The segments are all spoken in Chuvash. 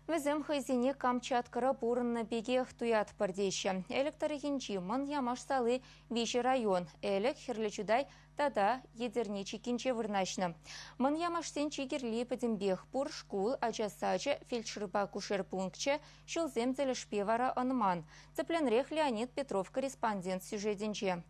Вӗсем хӑйсене Камчаткӑра пурӑннӑ пекех туятпӑр теҫҫӗ. Элӗк тӑрӑхӗнчи Мӑн Ямаш сали 3 район – Элӗк, Хӗрлӗ Чутай тата Етӗрне чиккинче вырнаҫнӑ. Мӑн Ямашсен чи кирли пӗтӗмпех пур – шкул, ача сачӗ, фельдшерпа акушер пункчӗ, ҫулсем тӗлӗшпе вара ӑнман. Тӗплӗнрех Леонид Петров корреспондент сюжетӗнче.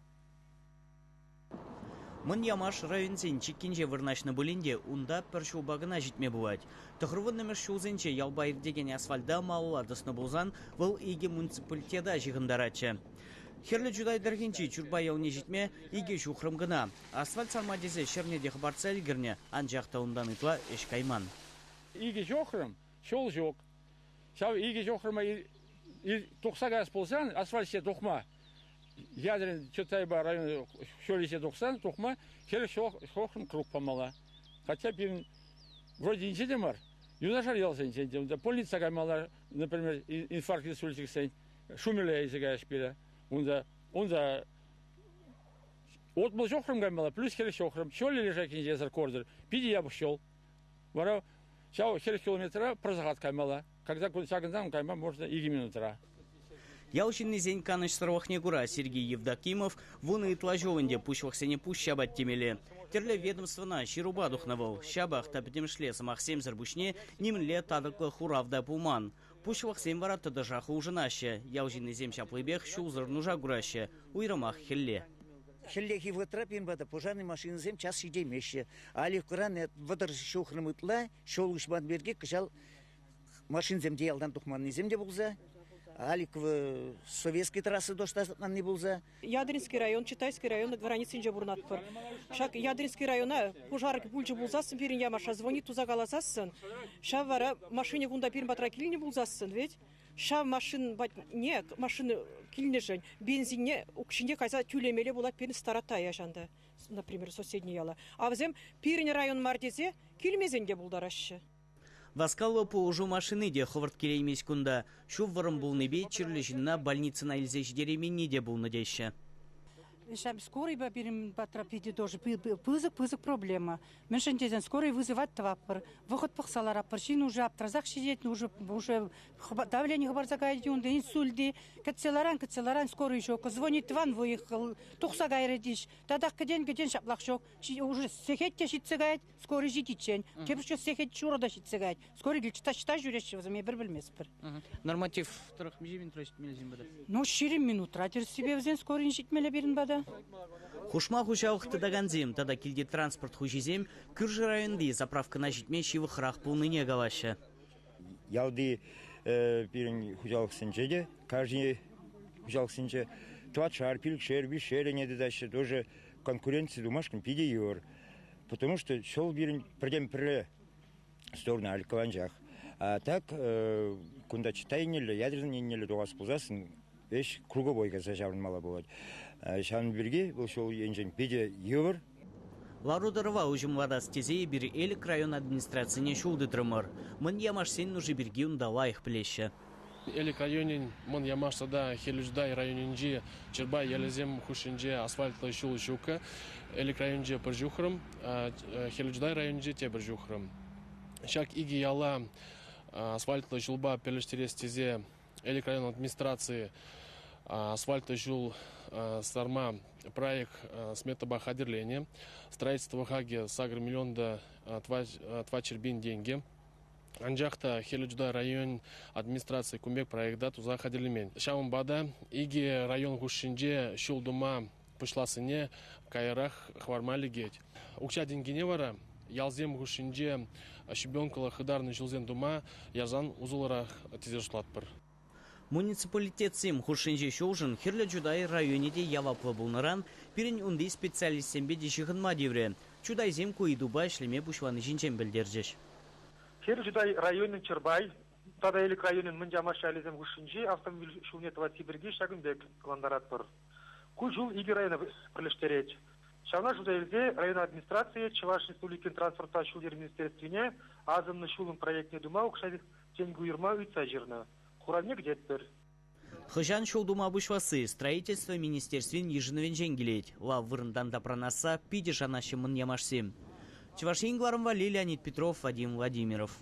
Мӑн Ямаш районсен чиккинче вырнаҫнӑ пулин те унта пӗр ҫулпа кӑна ҫитме пулать. 90-мӗш ҫулсенче ялпа иртекен асфальта малалла тӑснӑ пулсан вӑл икӗ муниципалитета ҫыхӑнтаратчӗ. Хӗрлӗ Чутай тӑрӑхӗнчи Чурпай ялне ҫитме 2 ҫухрӑм кӑна. Асфальт сарма тесе ҫӗрне те хӑпартса ӗлкӗрнӗ, анчах та унтан ытла ӗҫ кайман. 2 ҫухрӑм ҫул ҫук. Ҫав 2 ҫухрӑма тухса каяс пулсан асфальт ҫине тухма Ядрин Чутайпа район ҫулӗ тухсан тухма 40 ҫухрӑм круг памалла. Хотя пирӗн вроде инҫе те мар, юнашар ялсенчен те унта больница каймалла, например, инфаркт инсульт Шумеле илсе каяҫ пире. Унта унта 60 ҫухрӑм каймалла, плюс 40 ҫухрӑм. Ҫулӗ лежать инҫесӗр кордор. Питӗ япӑх ҫул. Вара ҫав 40 километра пӗр сахат каймалла. Когда ҫакӑнтан кайма можно 2 минутра. Ял ҫыннисен канӑҫсӑрлӑхне кура Сергей Евдокимов 10 ытла ҫул ӗнтӗ пуҫлӑхсене пуҫ ҫапать темелле. Тӗрлӗ ведомствӑна ҫырупа тухнӑ вӑл. Ҫапах та пӗтӗмӗшле сӑмахсемсӗр пуҫне нимӗнле татӑклӑ хурав та пулман. Пуҫлӑхсем вара тӑтӑшах улшӑнаҫҫӗ. Ял ҫыннисем ҫаплипех ҫулсӑр нуша кураҫҫӗ, уйрӑмах хӗлле. Хӗллехи вӑхӑтра пирӗн пата пушарнӑй машинӑсем час ҫитеймеҫҫӗ. Оливкӑран 30 ҫухрӑм ытла ҫул уҫман пирки кӑҫал машинсем те ялтан тухманнисем те пулса, Аликово Советский трасса тасатманни пулса. Ядринский район, Читайский район границинче пурӑнатпӑр. Ҫак Ядринский района пушар пулчӗ пулсассӑн пирӗн Ямаша звонит туса каласассӑн, ҫав вара машине кунта пирӗн патра килнӗ пулсассӑн ведь, ҫав машин патне машина килнӗшӗн бензинне укҫине кайса тӳлемелле пулать пирӗн Старатая ҫанта, например, соседний яла. А вӗсем пирӗн район мар тесе килмесен те пултараҫҫӗ. Васкавлӑ пулӑшу машини те хӑвӑрт килеймест кунта. Ҫу вӑрӑм пулнипе чирлӗ ҫынна больницӑна илсе ҫитерейменни те пулнӑ теҫҫӗ. Ҫав скорыйпа пирӗн патра питӗ тоже пысӑк-пысӑк проблема. Мӗншӗн тесен скорый вызывать тӑватпӑр, вӑхӑт пӑхса ларатпӑр. Ҫын уже аптрасах ҫитет, уже, уже давлени хӑпарса каять унта, инсульт-и. Кӗтсе ларан, кӗтсе ларан, скорый ҫук. Звонит тӑван выехал, тухса кайрӗ теҫ. Татах кӗтен-кӗтен ҫаплах ҫук. Уже сехет те ҫитсе каять, Скорый ҫитиччен. Тепӗр чух сехет ҫурӑ та ҫитсе каять. Скорый килчӗ таҫта ҫӳреҫҫӗ вӗсем, эпир пӗлместпӗр. Норматив тӑрӑх миҫе минутра ҫитмелле пата? Ну, 20 минутра тӗрӗссипе вӗсен скорыйӗн ҫитмелле пирӗн пата. Хушма хуҫалӑх тытакансем тата килти транспорт хуҫисем кӳршӗ районти заправкӑна ҫитме ҫывӑхрах пулнине калаҫҫӗ. Ялти пирӗн хуҫалӑхсенче те, кашни хуҫалӑхсенче тӑватшар, пилӗкшер, виҫшер ӗне тытаҫҫӗ. Тоже конкуренци тумашкӑн питӗ йывӑр. Потому что ҫул пирӗн пӗртен-пӗрре стороны Алькова анчах. А так кунта Чита еннелле, Ядерный еннелле тухас пулсассӑн ӗҫ круговой кайса ҫаврӑнмалла пулать. Ҫавӑн пирки вӑл ҫул енчен питӗ йывӑр. Лару-тӑрӑва уҫӑмлатас тесе эпир Элӗк район администрацине ҫул тытрӑмӑр. Мӑн Ямашсен нуши пирки унта лайӑх пӗлеҫҫӗ. Элӗк районӗн Мӑн Ямаш тата Хӗрлӗ Чутай районӗнчи Чирпай ялӗсем хушшинче асфальтлӑ ҫул ҫук. Элӗк районӗнче пӗр ҫухрӑм, Хӗрлӗ Чутай районӗнче тепӗр ҫухрӑм. Ҫак икӗ яла асфальтлӑ ҫулпа пӗрлештерес тесе Элӗк район администрацийӗ асфальтлӑ ҫул сарма проект сметӑпа хатӗрленӗ. Строительство хакӗ 8 миллион та 4 пин тенкӗ. Анчах та Хӗрлӗ Чутай район администрацийӗ кун пек проекта туса хатӗрлемен. Ҫавӑнпа та икӗ район хушшинче ҫул тума пуҫлассине каярах хӑварма лекет. Укҫа-тенкине вара ялсем хушшинче щебенкӑллӑ хытарнӑ ҫулсем тума ярсан усӑллӑрах тесе шутлатпӑр. Муниципалитетсем хушшинчи ҫулшӑн Хӗрлӗ Чутай районӗ те яваплӑ пулнӑран пирӗн унти специалистсемпе те ҫыхӑнма тиврӗ. Чутайсем ку ыйтупа ӗҫлеме пуҫлани ҫинчен пӗлтерчӗҫ. Хӗрлӗ Чутай районӗн Чӑрпай тата Элӗк районӗн Мӑн Ямаш ялӗсем хушшинчи автомобиль ҫулне тӑвасси пирки ҫакӑн пек ӑнлантаратпӑр. Ку ҫул икӗ района пӗрлештерет. Ҫавна шута илсе район администрацийӗ Чӑваш Республикин транспортпа ҫул-йӗр министерствине асӑннӑ ҫулӑн проектне тума укҫа-тенкӗ уйӑрма ыйтса ҫырнӑ. Хуравне кӗтетпӗр. Хӑҫан ҫул тума пуҫласси строительство министерствин йышӑнӑвӗнчен килет. Лав вырӑнтан тапранасса питӗ шанаҫҫӗ Мӑн Ямашсем. Чӑваш Ен кӑларӑм валли Леонид Петров, Вадим Владимиров.